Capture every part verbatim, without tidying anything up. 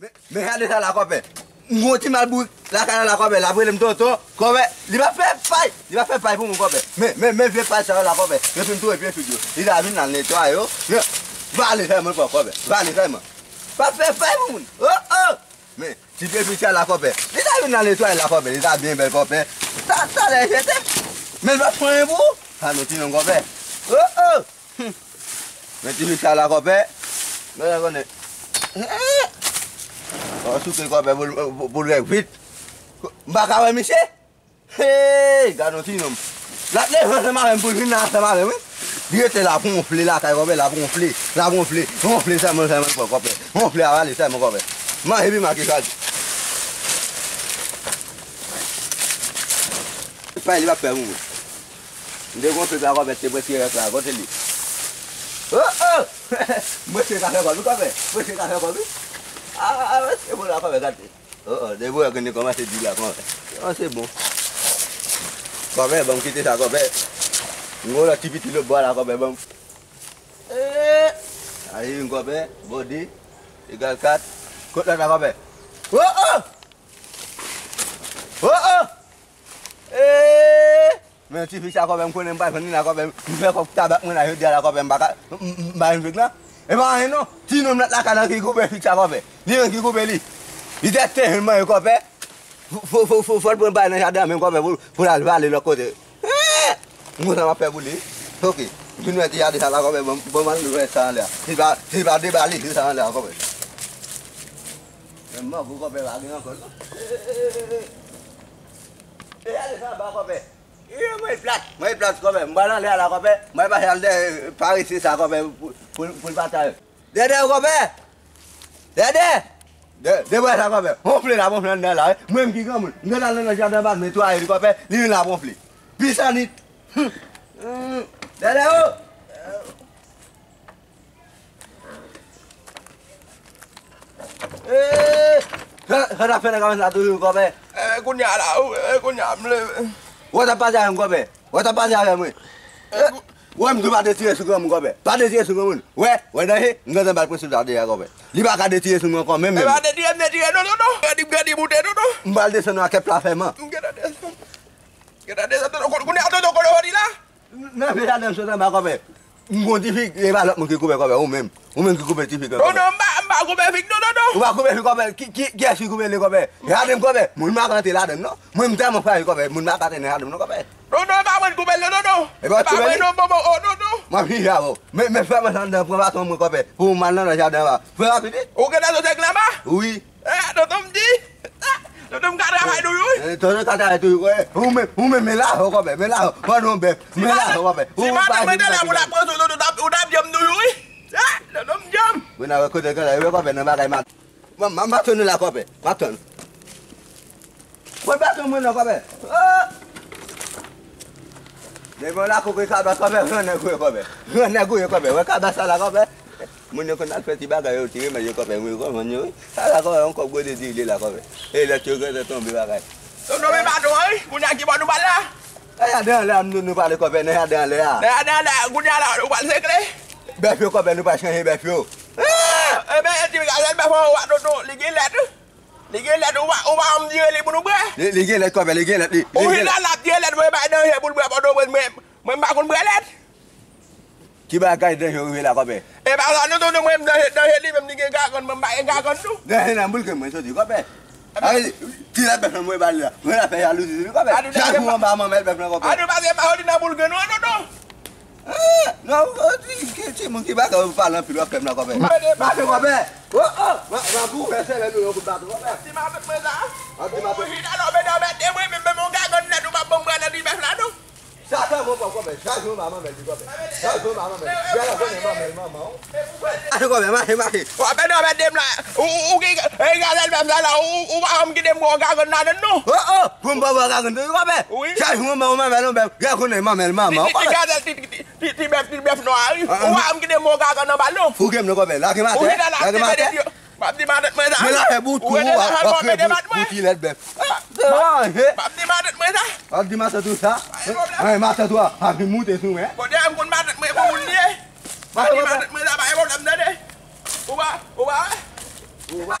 Men, men gade sa la, kòpè. M gon ti mal bourik lakay la, la, kòpè. L ap rele m tonton. Kòpè, li pa fè pay. Li pa fè pay pou mwen, kòpè. Men, men, men vye pay sa yo la, kòpè. Yo fin touye pye fig yo. Li ta vin nan netwaye yo. Men, vale sèlman, kòpè. Vale sèlman. Pa fè pay pou moun. Oh, oh. Men, ti pye fig sa la, kòpè. Li ta vin nan netwaye la, kòpè. Li ta byen bèl, kòpè. Sa, sa lè jete. Men, l pa pran yon pou. Sa nou ti non, kòpè. Oh, oh. Hmm. Men ti fig sa la, kòpè. Mwen konnen. Ò, souke, kòpè, pou, pou, pou l vèk vit. M pa ka wè misye. Hey, gad yon ti nonm. L ap leve ansanm avè m pou l vin la ansanm avè m, wi. Li rete la pou wonfle lakay, kòpè, la pou wonfle. La pou wonfle. Wonfle sèlman, sèlman, kòpè. Wonfle avale sèlman, kòpè. Manje pi mal ke sa di. Pay li p ap fè pou mwen. M te gon pèp la, kòpè, te prèske rèk la, kote li? Oh, oh! Mwen se ka fè kòb, wi, kòpè. Mwen se ka fè kòb, wi. Ah, ah, mwen se bon la, kòpè, gade. Oh, oh, depi wè gen kòmanse di la, kòpè. Oh, se bon. Kòpè, ban m kite sa, kòpè. M gon lòt ti piti lòt bò la, kòpè, ban m. Eh! Ayi, vin, kòpè. Bòde. Egal kat. Kot lòt la, kòpè? Oh, oh! Oh, oh! Eh! Men ti fig sa, kòpè, m konnen m pa jwenn li la, kòpè. M fè kòb tabak mwen la jodi a la, kòpè, m pa ka, m, m, m pa jwenn fig la. E pa anyen non. Ti nonm nan lakay la ki koupe fig sa, kòpè. Li menm ki koupe li. Li te te jwenn manje, kòpè. Fò, fò, fò, fò, fò l pran bay nan jaden an menm, kòpè, pou, pou l al vale lòt kote. Eh! M konn sa m ap fè pou li. Ok. M fin wè ti jaden sa la, kòpè, bon, bon, m al wè sa anlè a. Si pa, si pa deba li, si sa anlè a, kòpè. Men mango, kòpè, pa gen ankò non. Eh, eh, eh, eh, eh. E ale sa anba, kòpè. E mwen plat, mwen plat, kòpè. M pral anlè a la, kòpè. Mwen pase al dèyè parese sa, kòpè, pou, pou, pou l pa ta. Dèdè, kòpè. Dèdè. Dè, dèdè sa, kòpè. Wonfle la, wonfle anndan la, wi. Mwen menm ki granmoun. M gentan al nan jaden anba, netwaye li, kòpè. Li vin la wonfle. Pisanit. Hmm. Hmm. Dèdè, o. Eh, sa, sa t ap fè nan kay sa toujou, kòpè? Eh, kounye a la, eh, kounye a m leve. Wè, w t ap pase avè m, kòpè. Wè, w t ap pase avè m, wi. Eh, wè, m di w pa detire sou granmoun, kòpè. Pa detire sou granmoun. Wè, wè, danje, m gentan ba l prensip sa deja, kòpè. Li pa ka detire sou mwen ankò, menm, menm. Eh, pa detire, m detire, non, non, non. Grandi, grandi, moute, non, non. M pral desann w ak kèk pla fèman. M gentan desann. Gentan desann, tonton, kounye a, tonton, kote w soti la? Nan vye jaden m sot anba, kòpè. M gon ti fig, e pa lòt moun ki koupe, kòpè, ou menm. Ou menm ki koupe ti fig lan, kòpè. Non, non, m pa, m pa koupe fig, non, non, non. Ou pa koupe fig, kòpè. Ki, ki, kiyès ki koupe li, kòpè? Jaden m, kòpè. Moun pa ka antre ladan l, non. Mwen, m tèlman fraji, kòpè. Moun pa ka antre nan jaden m, non, kòpè. Non, non, e pa mwen ki koupe l, non, non, non. E pa ou ki koupe li? E pa mwen, non, bon, bon, oh, non, non. M ap jije avè w. Men, men, fè mwen sa anndan, pran baton mwen, kòpè. Pou m al nan jaden anba. Fè rapid, wi. Ou gentan soti anba? Wi. Eh, tonton m di. Eh, tonton m ka travay toujou, wi. Eh, tonton ka travay toujou, wi. Ou menm, ou menm, men la, o kòpè, men la, o. Pandan w bèf, men la, o kòpè. Si madanm mwen te la pou l ap pran sou tonton, ou t ap, ou t ap djanm toujou, wi. Eh, tonton m djanm. Bon, nan kote grann la, wi, kòpè, nan bagay ma-, ma-, ma-, m ap tann ou la, kòpè. M ap tann. Pran baton mwen non, kòpè. Oh! Depi w la kokoy kabas, kòpè, gran nèg ou ye, kòpè. Gran nèg ou ye, kòpè. Wè kabas sa la, kòpè. Moun yo konn al fè ti bagay yo, ti remèd yo, kòpè, mwen yo konn vann yo, wi. Sa la, kòpè, yon kòb gode di li la, kòpè. E lèt yo gentan tonbe bagay. Tonton, men baton an, wi. Kounye a ki bò nou pral la? Nan jaden anlè a, m di nou pale, kòpè, nan jaden anlè a. Nan jaden anlè a, kounye a la, ou pral sekle? Bèf yo, kòpè, nou pral chanje bèf yo. Ah! Ebyen, ti gazèl bèf an, ou a tonton, li gen lèt, wi. Li gen lèt, ou pa, ou pa janm dire li pou nou bwè. Li, li gen lèt, kòpè, li gen lèt, li, li gen lèt. Ou vin la, l ap dire lèt, mwen bay danje pou l bwè Pòtoprens, mwen, mwen m pa konn bwè lèt. Ki bagay danje ou rive la, kòpè? E pa sa, non, non, non, mwen m danje, danje li menm li gen gagann, mwen m pa gen gagann tou. Danje nan boul ke mwen soti, kòpè. Ay, ti lèt bèf lan mwen ba li la. Mwen la fè jalouzi li, kòpè. Chak jou anba manmèl bèf lan, kòpè. A nou pase pa soti nan boul ke nou an, non, non. Ah, non, oh, ti, ti, ti moun ki pa ka pale anpil, w ap fè m la, kòpè. Ma, mache, kòpè. Oh, oh, ma, ma pou fè sèvèl ou yon kout baton, kòpè. Ti matant mwen sa. Ah, ti matant. Ou chita la, ou mete anmède mwen, menm, menm yon gagann nèt, ou pa ban m bwè nan ti bèf la, non. Sa, sa, bon, bon, kòpè. Chak jou, manman, mèl, kòpè. Chak jou, manman, mèl. Yè la konnen manmèl, manman, oh. Mache, kòpè, mache, mache. W ap fè anmède m la. Ou, ou, ou ki, e gazèl bèf la, la, ou, ou pa janm kite m bwè yon gagann ladann, non. Oh, oh, pou m pa bwè gagann, kòpè. Wi. Chak jou, manman, manmèl, manmèl. Yè konnen manmèl, manman, oh, kòpè. Ti gazèl, ti, ti, ti, ti bèf, ti bèf nwa a, wi. Ou pa janm kite m bwè yon gagann anba l, non. Fouke m non, kòpè. Lage m atè, lage m atè. M ap di matant mwen sa. Mwen la fè bout tou, w ap, w ap fè bout, bout ti lèt bèf. Ah, se ranje. M ap di matant mwen sa. W ap di matant ou sa? Pa gen pwoblèm. An, matant ou a, a vin moute sou mwen. Kote a m konn matant mwen pou moun li ye. M ap di matant mwen sa, pa gen pwoblèm, tande. Ou pa, ou pa wè? Ou pa.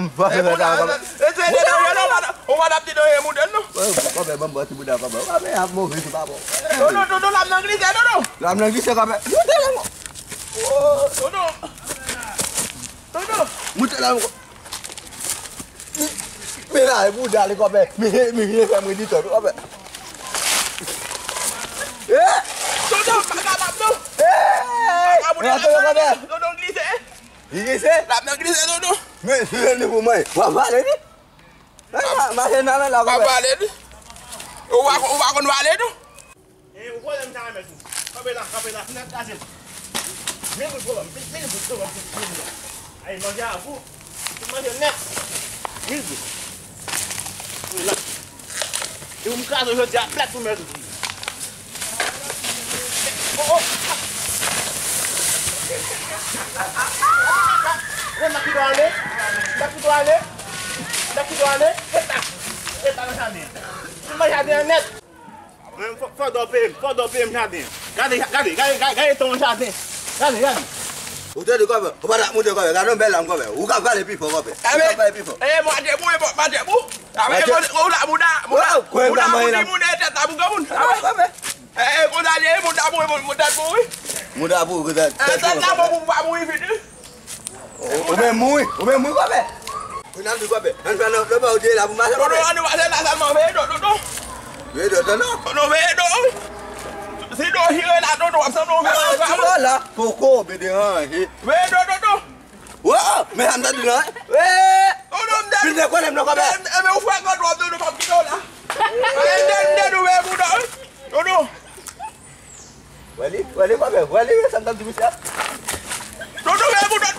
m fè sa kòmè. Ou pa t ap di nan yon moutèl non. Kòmè ban m bò ti bouda kòmè. Kòmè ap move sou pa bon. Dodo, dodo, lam nan glise, dodo. Lam nan glise kòmè. Moute la. Dodo. Dodo. Moute la. Men la e bouda li kòmè. Men men fè mwen di tòt kòmè. Eh! Dodo, pa kapab non. Eh! Dodo glise. Li glise? L ap nan glise, dodo. Men si se li pou mwen, w ap vale li. Mache nan men la kòmè. W ap vale li. Ou pa ou pa konn vale non. E ou pwoblèm sa remèt ou. Kanpe la, kanpe la, fini kraze l. Mil goud pwoblèm, mil goud pwoblèm. Ay manje a gou. Ou manje nèt. Mil goud. Wi la. E ou m kraze jodi a plèt pou mèt ou. Oh oh. Mwen pa ki dwa ale. Pa ki dwa ale. Pa ki dwa ale. Eta. Eta nan jaden. Ou manje jaden an nèt. Mwen fò fò dò peye m, fò dò peye m jaden. Gade gade gade gade gade tan jaden. Gade gade. Ou tande kòmè, ou pa t ap moute kòmè, gade yon bèl lam kòmè. Ou ka pale pi fò kòmè. Ou ka pale pi fò. E mwa de bou, e mwa de bou. Ou la bouda, bouda, bouda pou timoun e tèt la pou granmoun. E konsa li ye, bouda pou, bouda pou wi. Bouda pou, bouda. Tèt la pou, pou pa mouri vit wi. Ou menm mouri, ou menm mouri kòmè. Ou nan di kòmè. Ann fè nan lòt bò ou te ye la pou mache kòmè. Dodo, ann pase la sèlman, veye do, dodo. Veye do, dodo. Dodo, veye do. Si do chire la, dodo, w ap sanble yon vye anfè. La, poko, bede ranje. Veye do, dodo. Wo, men sa m ta di la. Dodo, m te. Vin dekonnen m nan kòmè. Ebyen, ou fè gòt w ap dodo, pa m kite w la. E de, m te di w, veye bouda, wi. Dodo. Wè li, wè li kòmè, wè li, sa m t ap di misye a. Dodo, men pou dòt.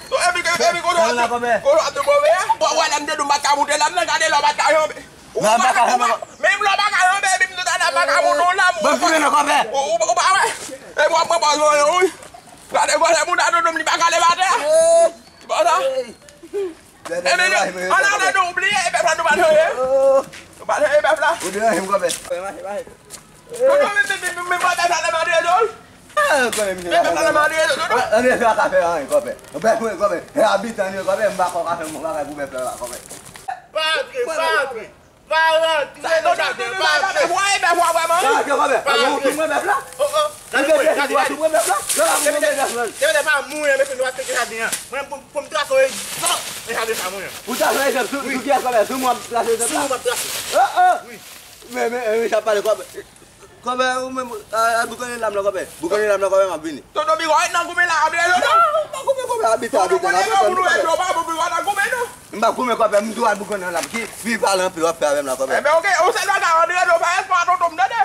Epi, epi, kote w ap, kote w ap move a? Bon, wè, lè m te di w m pa t ka moute lam nan, gade lè w pa t ka janbe. Nan, m pa ka janbe. Menm lè w pa ka janbe, epi m di w talè m pa ka moute w lam. Ban m fimen nan kòmè. Ou, ou, ou pa wè? Epi w ap pran pòz yon wi. Gade, gade, moun a dodo m, li pa ka leve atè a. Bon, sa. Ebyen, an ale nou oubliye, e pèp la nou pa t voye. Nou pa t voye pèp la. Ou deranje m kòmè. Dodo, men, men, men, men, men, pèp la nan mande dodo. Pèp la nan mande dodo. An efè, a ka fè anyen kòmè. Pèp mwen kòmè. E abitan yo kòmè, m pa kwè w ka fè m yon bagay pou pèp la la kòmè. Pa antre, pa antre. Pa rantre nan jaden, pa rantre. Ou wè bèf la vrèman wi. Pa rantre, kòmè. Pa rantre. Ou touye bèf la. Oh oh. Gade mwen, gade, gade. Depi te pa mwen, depi nou ap teke jaden an. Mwen pou, pou m trase yon egzanp nan jaden sa mwen. Ou trase yon egzanp sou, sou kiyès kòmè? Sou mwen ap trase egzanp la? Sou mwen ap trase. Oh oh. Wi. Men, men, men, sa pale kòmè. Kòmè, ou menm, a, a, boukannen lam nan, kòmè. Boukannen lam nan, kòmè, m ap vini. Tonton Bigo, ret nan goumen la, ap rele non. Non, pa goumen, kòmè, abite, abite, nan, tonton Bigo, ret nan goumen non. M pa goumen, kòmè, m tou al boukannen lam. Ki, fi pale anpil, w ap fè avè m la, kòmè. Ebyen, oke, ou sèl bagay, André, non, fè espwa tonton m, tande.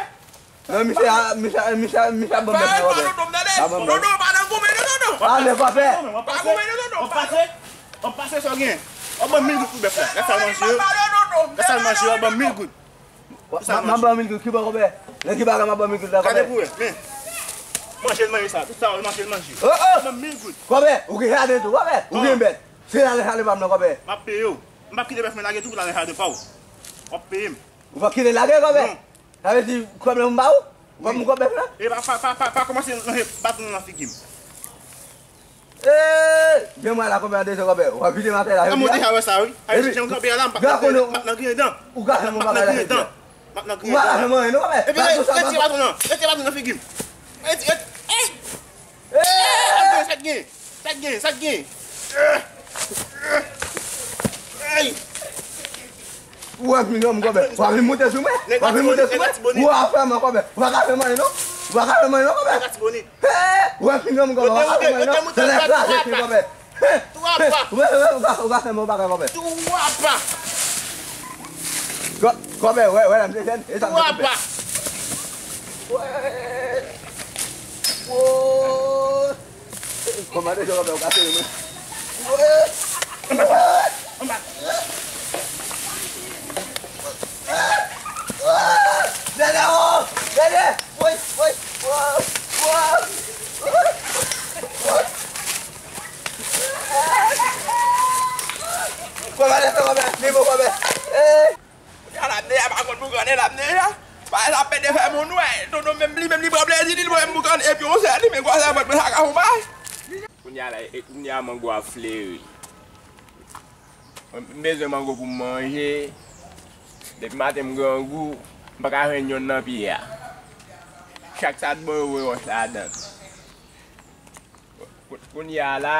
Non, misye, a, misye, misye, misye, bon, bèf la, kòmè. Fè espwa tonton m, tande. Tonton, pa nan goumen non, tonton. Ale, kòmè. Pa goumen non, tonton. W ap pase, w ap pase, sa w gen. W ap ban mil goud pou bèf la. Lè sa l manje yo. Lè sa l manje yo, w ap ban mil goud. M ap ban mil goud, ki bò kòmè? Nan ki bagay m ap ban mil goud la kòmè? Gade pou wè, men. Manje l manje sa, tout sa w manje l manje. Oh oh! Nan mil goud. Kòmè, ou gen jaden tou, kòmè, ou gen bèt. Se la nan jaden pa m nan kòmè. M ap peye w. M p ap kite bèf mwen lage tou pou l al nan jaden pa w. W ap peye m. Ou p ap kite l lage kòmè? Non. Sa vle di kòmè m ba ou? Kòm ou kòmè bèf la? E pa, pa, pa, pa, pa kòmanse manje baton nan figi m. Eee! Byen mwen la kòmè an dezen kòmè. W ap vide m atè la jodi a. Mwen deja wè sa wi. Ayisyen jan m kanpe a la, m p ap nan griyen dan. Ou ka fè m yon bagay la jodi a. M ap nan griyen dan. Ou pa ka fè m anyen non kòmè. Epi retire baton nan. Retire baton nan figi m. Retire, retire. Eee! Sa k gen? Sa k gen? Sa k gen? Ey! Ou wè vin nan m kòmè. W ap vin moute sou mwen. W ap vin moute sou mwen. Ou ap fè m kòmè. Ou pa ka fè m anyen non. Ou pa ka fè m anyen non kòmè. Ou wè fini an m kòmè, w ap fè mwen non. Tande kraze fi kòmè. Ou wè, ou wè, ou ka, ou ka fè mwen bagay kòmè. Kò-, kòmè, wè, wè, la, m te jèn, e sa m te koupe. Kòmande jò kòmè, ou ka sere mwen. Dèdè, oh! Dèdè! Woy, woy! Woy! Woy! Tonton menm li menm li pran plezi li, li voye m boukannen epi yon sèl li, men gwosè vant mwen sa ka fè yon bagay. Kounye a la, e, kounye a mango a fleri. Mwen, m bezwen mango pou m manje. Depi maten m grangou, m pa ka jwenn yonn nan pye a. Chak sa t bon yo voye wòch ladan l. Kou-, kounye a la,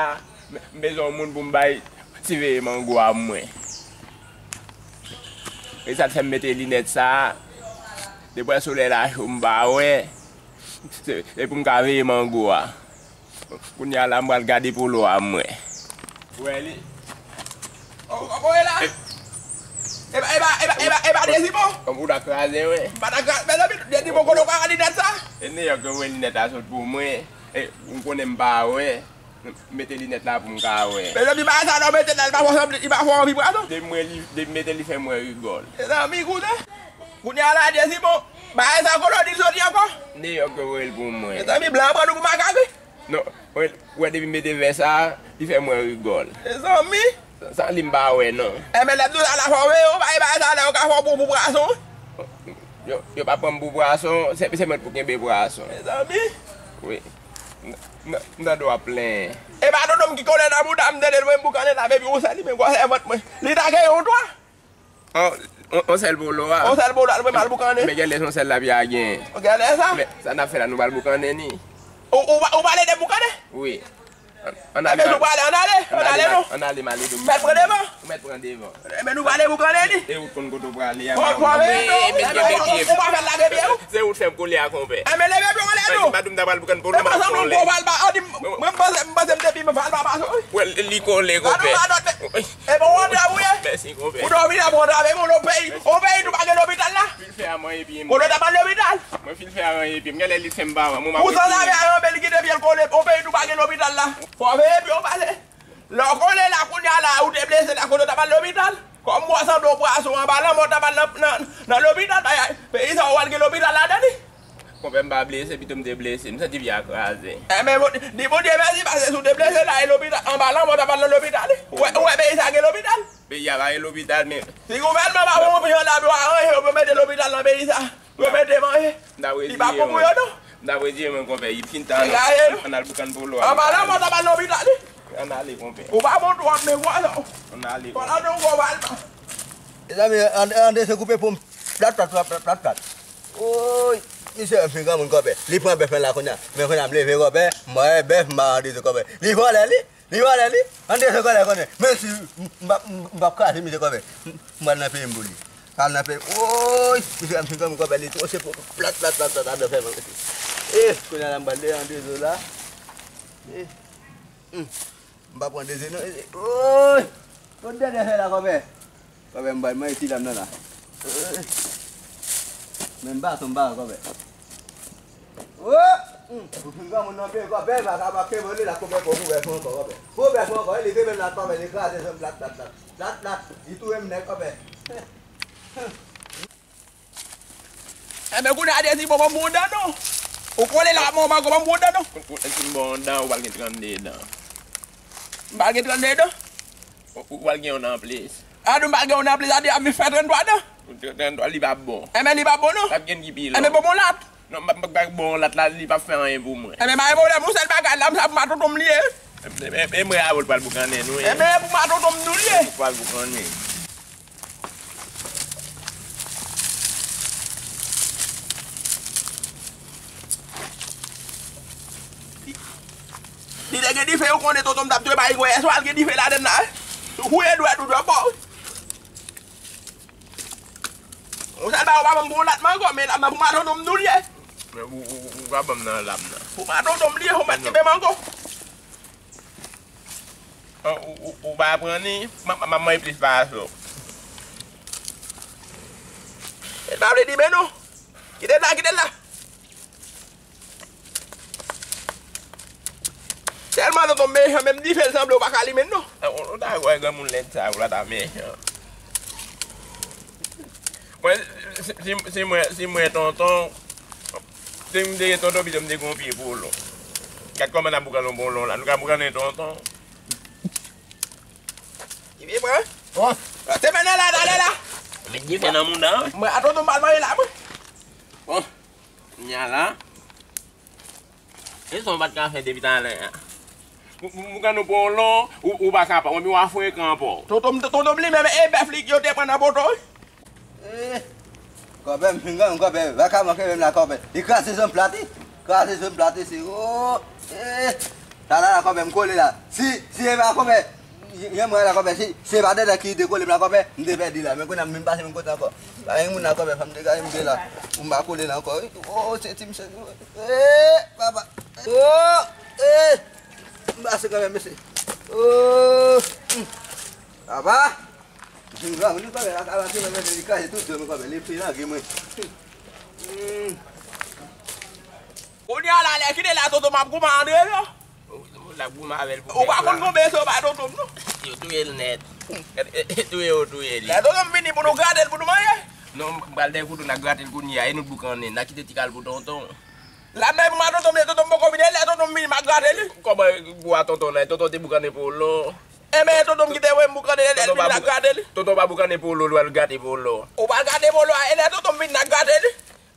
m, m bezwen yon moun pou m bay siveye mango a mwen. E sa t fè m mete linèt sa a. Depi solèy la cho m pa wè. Se, se pou m ka veye mango a. Kounye a la, m pral gade polo a mwen. Wè li. O, o, o, e la. E pa, e pa, e pa, e pa, e pa Dezimon. Kòm ou ta kraze, wi. M pa ta kraze, mezanmi, Dezimon, kote w ka wè linèt sa? E Neyòk yo voye linèt la sot pou mwen. E, ou konnen m pa wè. M mete linèt la pou m ka wè. Mezanmi, bagay sa lè w mete la, li pa fè w sanble, li pa fè w anvi pran non. Depi m wè li, depi m mete li fè m wè rigòl. Mezanmi, koute. Kounye a la, Dezimon, bagay sa kote w di l soti ankò? Neyòk yo voye l pou mwen. Mezanmi, blan an pran nou pou makak, wi. Non, wè, wè depi m mete vè sa, li fè m wè rigòl. Mezanmi. Sa li m pa wè non. Enben lè m di w sa la fò veye w, pa e bagay sa la yo ka fè w pou, pou pwason. Yo, yo pa pran m pou pwason, se, se mwen pou kenbe pwason. Mezanmi. Wi. M, m, m tande w ap plenyen. E pa tonton m ki kole nan bouda m tande l voye m boukannen la, epi yon sèl li, men gwosè vant mwen. Li ta gen yon twa. On, on, on sèl polo a. On sèl polo a, nou pe mal boukannen. Men genlè se on sèl lapye a gen. Genlè sa? Men sa n ap fè la, nou pral boukannen ni. Ou, ou, ou pale de boukannen? Wi. Ann, ann ale. Enben, nou pale, ann ale, ann ale non. Ann ale, m ale dou. Mèt pran devan. Ou mèt pran devan. Enben, nou pale boukannen ni. E ou konn kote w prale a. Fò, fò, men non. Ou pa fè l lage pye ou. Se ou t fè m kole a, konpè. Enben, leve pye w anlè non. Mwen di m ta pral boukannen polo, m ap kole. Mwen panse, mwen panse m te pi mal pa pase wi. Wè, li kole, konpè. Epi w antre a ou ye? Mèsi, konpè. Ou dòmi la, bon travay, men yon peyi, yon peyi nou pa gen lopital la. Filfè a manyen pye m. Kote w ta pral lopital? Mwen filfè a manyen pye m. Genlè li fè m pa wè. Mwen m ap. Ou sanzave a ranbe, li kite pye l kole. Yon peyi nou pa gen lopital la. Fò veye pye w pase. Lè w kole la, kounye a la, ou te blese la, kote w ta pral lopital? Kòm w sanble yon pwason, anba lanmò w ta pral nan, nan, nan lopital, bagay. Peyi sa, ou pral gen lopital ladan li? Konpè, m pa blese, pito m te blese. M santi pye a kraze. Enben, Bon-, di Bondye mèsi, paske si w te blese la, e lopital, anba lanmò w ta pral nan lopital, wi. Ou wè, ou wè peyi sa gen lopital? Peyi a pa gen lopital, men. Si gouvènman pa fè yon jan la pou yo aranje, yo mete lopital nan peyi sa. Yo mete manje. Li pa bon pou yo, non. M ta prediye mwen, konpè, li fin tan. Ann al boukannen polo a. Anba lanmò w ta pral lopital, wi. Ann ale, konpè. Ou pa bon twòp, men vwala. Ann ale. Fò la nou gwo bal. Mezanmi, An-, André se koupe pou m. Plat, plat, plat, plat, plat, plat. Woy, misye fin granmoun, konpè. Li pran bèf mwen la kounye a. Men kounye a m leve, konpè. M wè bèf, m ba André, konpè. Li vòlè, li. Li vòlè, li. André se vòlè, konnen. Men si m, m, m, m p ap kraze misye, konpè. M, m pral nan peyi m pou li. Pral nan peyi. Woy, misye fin granmoun, konpè. Li twò se pou plat, plat, plat, plat, André fè mwen. E, kounye a la m pral dèyè André zo la. E, hmm. M pa pran dezye non. Woy! Kot dèdè fè la, konpè? Konpè, m bay mwen eti dam nan la. Men m pa tonm ba, konpè. Wo! Ou fin granmoun nan pye, konpè, pa ka pa ke vole la, konpè, fò ou bèf ankò, konpè. Fò ou bèf ankò, li te menm la, konpè, li kraze zòn plat, plat, plat. Plat, plat, li touye m nèt, konpè. Enben, kounye a, Dezi, bon, ban m bon dan, non. Ou kole la, bon, ban m bon dan, non. Ou, ou, si m ba w yon dan, ou pral gen trannde dan. M pral gen trannde dan? Ou, ou pral gen yon anplis. A, nou pral gen yon anplis, a di, a, mi fè tranntwa dan. Tranntwa, li p ap bon. Enben, li p ap bon, non. L ap gen ki pi long. Enben, bon, bon, lat. Non, m ap, m ap ba w lat la, li p ap fè anyen pou mwen. Enben, pa gen pwoblèm, ou sèl bagay la, m sa pou matonton m li ye. E, e, e mwen avè w pral boukannen nou, wi. Enben, e pou matonton m nou li ye. Ou pral boukannen. Li te gen dife, ou konnen tonton m t ap dwe bay gwè, yèswa l gen dife ladann la, wi. Ou fouye dwèt ou dwèt bò, wi. Ou sèl bagay, ou pa ban m bon lat mango, men lat nan pou matonton m nou li ye. Men ou, ou, ou, ou ka ban m nan lat nan. Pou matonton m li ye, ou mèt kenbe mango. An, ou, ou, ou pa pran ni, m, m, m ap manje plis pase w. E pa vle di men non. Kite l la, kite l la. Tèlman tonton m mechan, menm dife l sanble ou pa ka limen l non. An, ou, ou ta wè granmoun lèd sa, ou la ta mechan. Mwen, si, si, si mwen, si mwen tonton, si m te gen tonton, pito m te gen yon pye polo. Gad kòman n ap boukannen yon polo la. Nou ka boukannen tonton. Ki vye pran? Oh. Se mennen la, talè la. Met dife nan mouda, wi. Mwen, a tonton m pral manje la, mwen. Oh. Nya la. E sa w pa t ka fè depi talè a? Pou, pou, pou kanno pran w lon, ou, ou pa ka pa. Mwen, w a frekan ankò. Tonton m, tonton m li menm, e bèf li yo te pran nan poto, wi. Eh, kòbè, m fin granmoun, kòbè, vagabon kenbe m la, kòbè. Li kraze zòn plat, wi. Kraze zòn plat, wi, se, oh, eh. Sa la, la, kòbè, m kole la. Si, si e pa kòbè, jan mwen la, kòbè, si, si e pa dèdè ki dekole m la, kòbè, m te pèdi la. Men kounye a m vin pase menm kote ankò. Pa gen moun la, kòbè, fò m degaje m de la. Pou m pa kole la ankò. Oh, se ti mesye. Eh, papa. Oh, eh. M pase kanmenm, mesye. Oh, hmm. Papa. Vin granmoun, li kòbè, la, la, la, li kraze tout zòn, kòbè, li pi lage mwen. Hmm. Kounye a la, lè kite la, tonton m ap goumen Andre yo. Ou, ou la goumen avè l pou... Ou pa konn konbyen se yo bay tonton m, non. Yo touye l nèt. Touye yo touye li. Lè tonton m vini pou nou grate l pou nou manje. Non, m pral dèyè kouto, n a grate l kounye a, e nou t boukannen, n a kite ti kal pou tonton. L ap bay pou mwen tonton m, lè tonton m poko vini, lè tonton m vini, m a grate li. Kòman gwo a tonton nan, tonton te boukannen pou w lon? Enben, tonton m ki te voye m boukannen, lè l vini, n a grate li. Tonton pa boukannen pou w lon, l pral grate pou w lon. Ou pral grate pou w lon, e lè tonton m vini, n a grate li.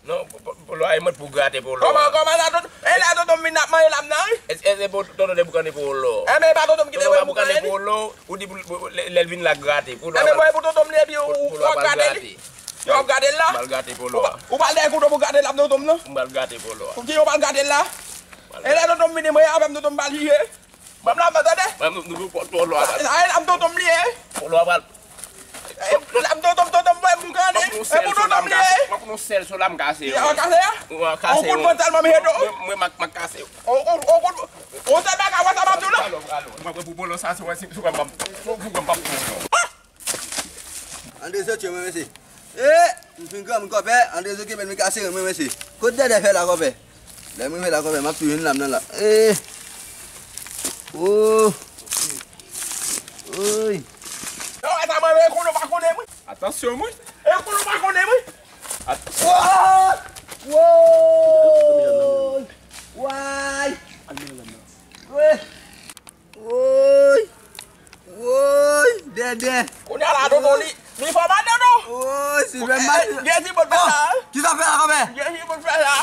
Non, pou, pou, pou lwa, e mwen pou grate pou lwa. Kòman, kòman sa, tonton? E la, tonton m vin ap manje lam nan, wi. E, e, e pou tonton te boukannen pou lwa. Enben, e pa tonton m ki te voye m boukannen li. Pou lwa, pou lwa, ou di pou, pou, lè, lè l vin la grate. Pou lwa, enben, mwen pou tonton m li, epi ou, ou ap grate li. Yo ap grate l la. M al grate pou lwa. Ou pa, ou pa al dèyè kouto pou grate lam tonton m, non? M al grate pou lwa. Pou ki yo pa al grate l la? E lè tonton m vini, mwen avè m tonton m pa al jije. Ban m la, tande. Ban m, nou, nou, pou, pou lwa. Sa, sa, e lam tonton m li ye. Pou lwa pral. E, lam tonton m, tonton m, mwen, m grann. E pou tonton m li ye. Mwen pou nou sèl sou la, m kase yo. Yo kase a? Mwen kase yo. Ou kout mwen tèlman m jete w. Mwen, mwen, m a, m a kase yo. Ou, ou, ou kout, ou sèl bagay, wè sa m ap di w la. Mwen, mwen, pou, pou lwa sa, si w wè, si, si w wè, m ap, pou, pou, m ap, pou lwa. Andre zo tye mwen, mesye. Eh, m fin granmoun kòpè, Andre zo kenbe m, li ka sere mwen, mesye. Kot dèdè fè la, kòpè? Lè m rive la, kòpè, m ap touye youn lam nan la. Eh. Oh. Oy. Yo, wè sa mwen, e konnen w pa konnen mwen. Atansyon, mwen. E konnen w pa konnen mwen. At- Woy! Woy! Way! Woy! Woy! Woy! Dèdè! Kounye a la, tonton, li, li fò madanm, non? Woy, si fè mal. Gen ti bout fè la. Kisa fè la, kòpè? Gen ti bout fè la.